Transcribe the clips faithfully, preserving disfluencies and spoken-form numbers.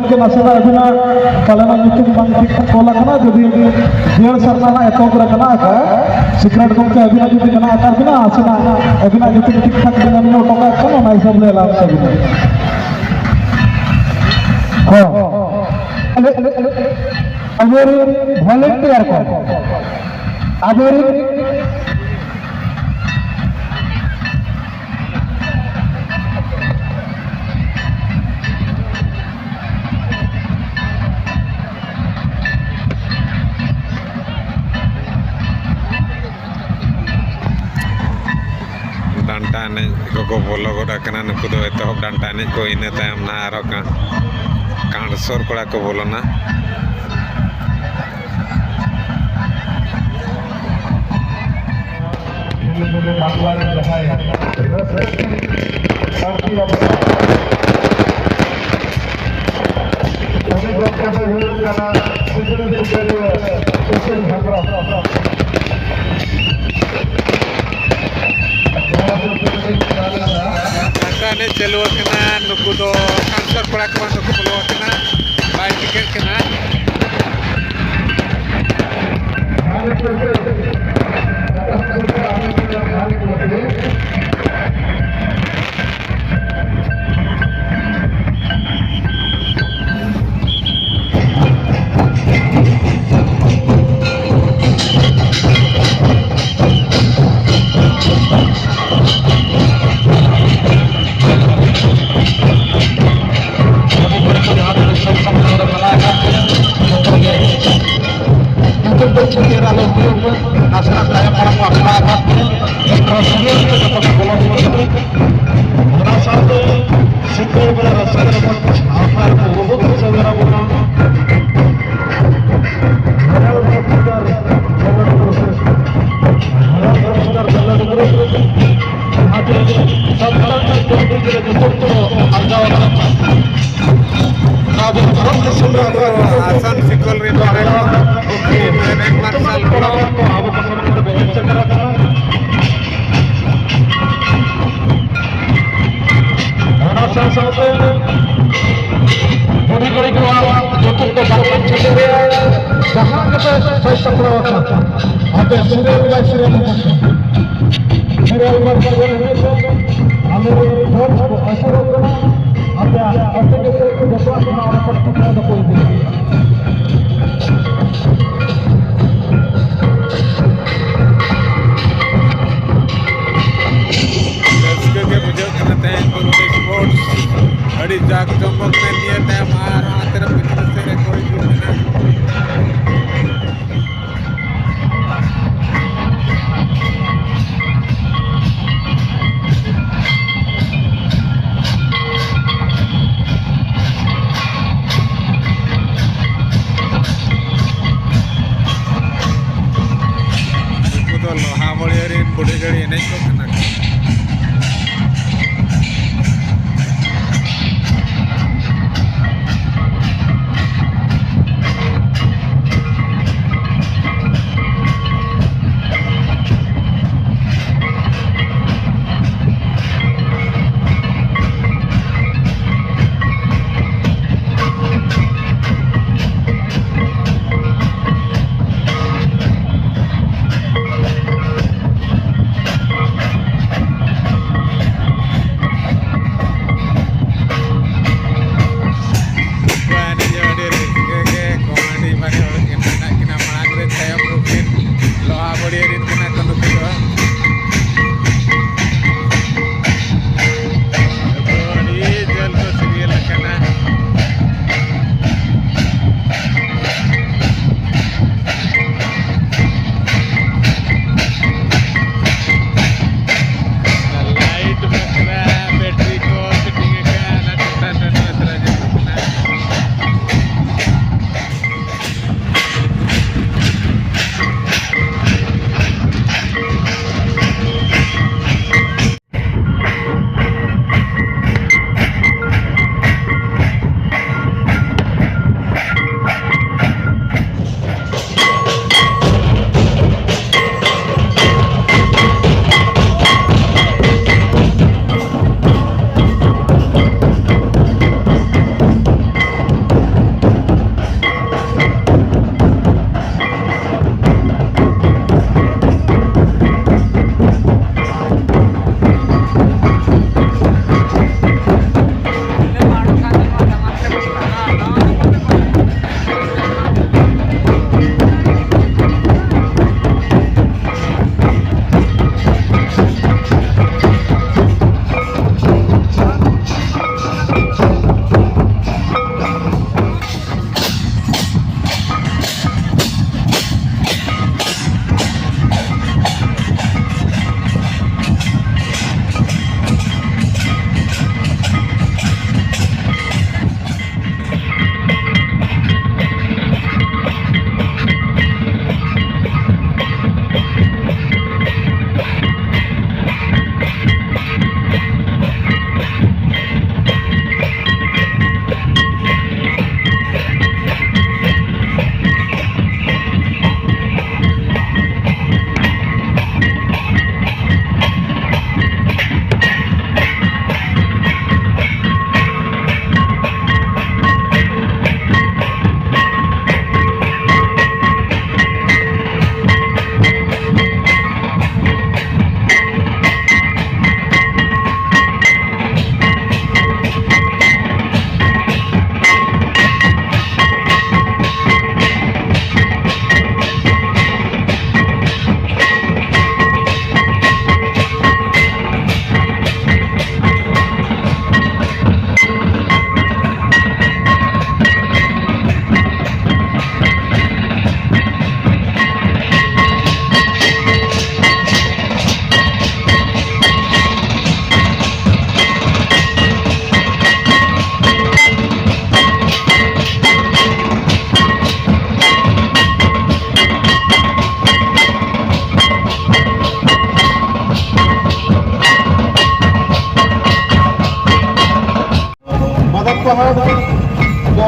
ᱜᱚᱢᱠᱮ, ᱱᱟᱥᱮᱱᱟᱜ ᱟᱹᱵᱤᱱᱟᱜ ᱯᱟᱞᱮᱱᱟᱜ ᱧᱩᱛᱩᱢ ᱵᱟᱝ ᱴᱷᱤᱠ ᱴᱷᱟᱠ ᱚᱞ ᱟᱠᱟᱱᱟ᱾ ᱡᱩᱫᱤ ᱡᱤᱭᱟᱹᱲ ᱥᱟᱨᱱᱟ ᱨᱮᱱᱟᱜ ᱮᱛᱚᱦᱚᱵ ᱨᱮ ᱢᱮᱱᱟᱜ ᱟᱠᱟᱫ, ᱥᱤᱠᱨᱮᱴ ᱜᱚᱢᱠᱮ, ᱟᱹᱵᱤᱱᱟᱜ ᱡᱩᱫᱤ ᱢᱮᱱᱟᱜ ᱟᱠᱟᱫ ᱵᱤᱱᱟ, ᱱᱟᱥᱮᱱᱟᱜ ᱟᱹᱵᱤᱱᱟᱜ ᱧᱩᱛᱩᱢ ᱴᱷᱤᱠ ᱴᱷᱟᱠ ᱵᱤᱱ ᱮᱢ ᱧᱚᱜ ᱦᱚᱴᱚ ᱠᱟᱜ ᱠᱷᱟᱱ, ᱚᱱᱟ ᱦᱤᱥᱟᱹᱵ ᱞᱮ ᱮᱞᱟᱣ ᱛᱟᱹᱵᱤᱱᱟ᱾ ᱦᱚᱸ᱾ ᱟᱵᱚᱨᱮᱱ ᱵᱷᱚᱞᱮᱱᱴᱤᱭᱟᱨ ᱠᱚ, ᱟᱵᱚᱨᱮᱱ ᱰᱟᱱᱴᱟ ᱮᱱᱮᱡ ᱠᱚᱠᱚ ᱵᱚᱞᱚ ᱜᱚᱫ ᱟᱠᱟᱱᱟ᱾ ᱱᱩᱠᱩ ᱫᱚ ᱮᱛᱚᱦᱚᱵ ᱰᱟᱱᱴᱟ ᱮᱱᱮᱡ ᱠᱚ, ᱤᱱᱟᱹ ᱛᱟᱭᱚᱢ ᱱᱟᱦᱟᱜ ᱟᱨᱦᱚᱸ ᱠᱟ-, ᱠᱟᱸᱲᱥᱚᱨ ᱠᱚᱲᱟ ᱠᱚ ᱵᱚᱞᱚᱱᱟ᱾ ᱩᱱᱤ ᱜᱚᱢᱠᱮ ᱫᱚᱭ ᱦᱩᱭᱩᱜ ᱠᱟᱱᱟ ᱥᱤᱠᱲᱤ ᱥᱤᱠᱟᱹᱨᱤᱭᱟᱹ ᱥᱩᱥᱤᱞ ᱦᱮᱢᱵᱨᱚᱢ᱾ ᱯᱟᱛᱟ ᱮᱱᱮᱡ ᱪᱟᱹᱞᱩ ᱟᱠᱟᱱᱟ᱾ ᱱᱩᱠᱩ ᱫᱚ ᱠᱟᱱᱥᱚᱨ ᱠᱚᱲᱟ ᱠᱚ ᱵᱟᱝ ᱫᱚᱠᱚ ᱵᱚᱞᱚ ᱟᱠᱟᱱᱟ, ᱵᱟᱭ ᱴᱤᱠᱟᱹᱜ ᱠᱟᱱᱟ᱾ ᱱᱤᱛᱚᱜ ᱫᱚ ᱪᱮᱫ ᱟᱞᱚ ᱦᱩᱭᱩᱜ ᱢᱟ, ᱱᱟᱥᱮᱱᱟᱜ ᱛᱟᱭᱚᱢ ᱢᱟᱲᱟᱝ ᱠᱚ ᱟᱠᱷᱲᱟ ᱟᱠᱟᱫ ᱵᱚᱱᱟ, ᱮᱱᱠᱷᱟᱱ ᱥᱤᱸᱜᱟᱹᱲ ᱛᱮ ᱡᱚᱛᱚ ᱠᱚ ᱵᱚᱞᱚ ᱨᱩᱣᱟᱹᱲ ᱠᱟᱱᱟ᱾ ᱚᱱᱟ ᱥᱟᱶᱛᱮ ᱥᱤᱸᱜᱟᱹᱲ ᱵᱮᱲᱟ ᱨᱟᱹᱥᱠᱟᱹ ᱨᱮᱵᱚᱱ ᱟᱯᱱᱟᱨ ᱠᱚ ᱩᱰᱩᱠ ᱦᱚᱪᱚ ᱵᱚᱱᱟ᱾ ᱦᱟᱨᱟᱣ ᱫᱚᱨᱠᱟᱨ ᱡᱟᱦᱟᱸ ᱛᱮ ᱥᱟᱱᱛᱟᱲ ᱠᱚ ᱡᱚᱢ ᱧᱩ ᱨᱮ ᱡᱚᱛᱚ ᱠᱚ ᱟᱨᱡᱟᱣ ᱟᱠᱟᱫ ᱠᱚᱣᱟ᱾ ᱟᱵᱚ ᱵᱷᱟᱨᱚᱛ ᱫᱤᱥᱚᱢ ᱨᱮ ᱟᱥᱟᱱ ᱥᱤᱠᱚᱞ ᱨᱮ ᱵᱟᱨᱦᱮ ᱠᱷᱚᱱ ᱩᱱᱠᱤᱱ ᱨᱮᱝ ᱢᱟᱨᱥᱟᱞ ᱠᱚ ᱟᱵᱚ ᱠᱚ ᱥᱟᱢᱟᱝ ᱨᱮ ᱦᱮᱡ ᱥᱮᱴᱮᱨ ᱟᱠᱟᱱᱟ᱾ ᱚᱱᱟ ᱥᱟᱶ ᱥᱟᱶᱛᱮ ᱵᱩᱰᱷᱤ ᱥᱟᱯᱲᱟᱣ ᱟᱠᱟᱱ ᱟᱯᱮ ᱥᱤᱨᱟᱹ ᱵᱟᱭ ᱥᱤᱨᱟᱹ ᱢᱚᱛᱚ ᱥᱤᱨᱟᱹ ᱵᱟᱭ ᱥᱤᱨᱟᱹ ᱢᱚᱛᱚ ᱟᱞᱮ ᱦᱚᱲ ᱠᱚ ᱟᱹᱥᱩᱞᱚᱜ ᱠᱟᱱᱟ᱾ ᱟᱯᱮᱭᱟᱜ ᱟᱯᱮ ᱜᱮ ᱪᱮᱫ ᱠᱚ ᱡᱚᱛᱚᱣᱟᱜ ᱠᱟᱱᱟ, ᱚᱱᱟ ᱠᱚ ᱴᱷᱤᱠ ᱴᱷᱟᱠ ᱫᱚᱠᱚ ᱤᱫᱤᱭᱟ᱾ ᱨᱟᱹᱥᱠᱟᱹ ᱜᱮ ᱵᱩᱡᱷᱟᱹᱜ ᱠᱟᱱᱟ ᱛᱮᱦᱮᱧ ᱵᱩᱨᱩᱰᱤ ᱥᱯᱳᱨᱴᱥ ᱟᱹᱰᱤ ᱡᱟᱠ ᱡᱚᱢᱚᱠ ᱛᱮ ᱱᱤᱭᱟᱹ ᱛᱟᱭᱚᱢ ᱟᱨ ᱚᱱᱟ ᱛᱮ ᱨᱮ ᱯᱤᱪᱷᱞᱮ ᱥᱮᱫ ᱨᱮ ᱠᱚ ᱦᱤᱡᱩᱜ ᱠᱟᱱᱟ᱾ ᱩᱱᱠᱩ ᱫᱚ ᱞᱳᱦᱟ ᱵᱚᱲᱤᱭᱟᱹ ᱨᱮᱱ ᱵᱩᱰᱷᱤ ᱜᱟᱹᱲᱤ ᱮᱱᱮᱡ ᱠᱚ ᱠᱟᱱᱟ ᱠᱚ᱾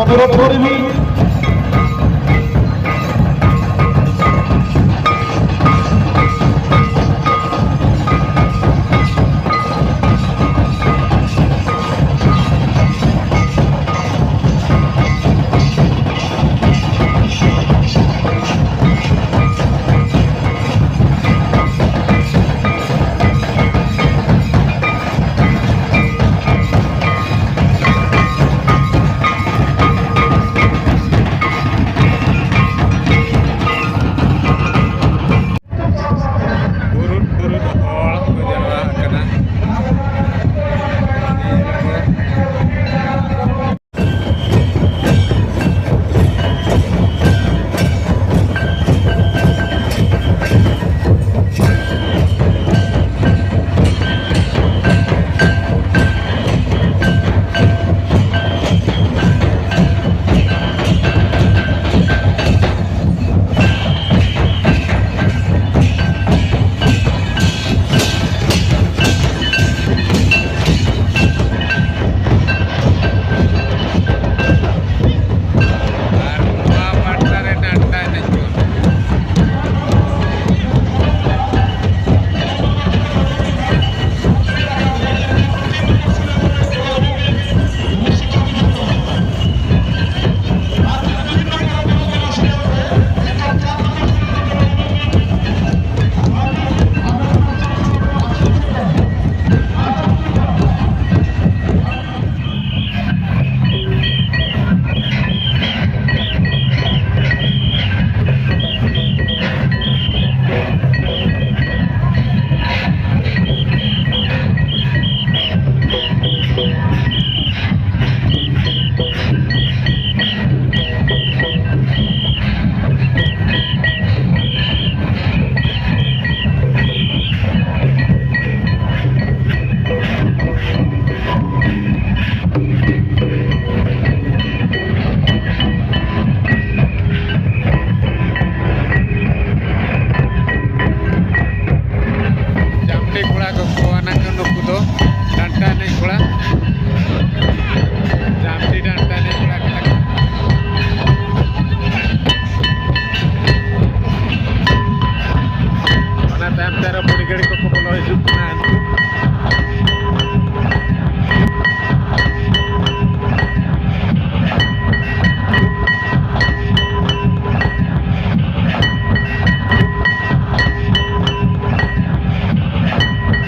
অনুরোধ করিবি।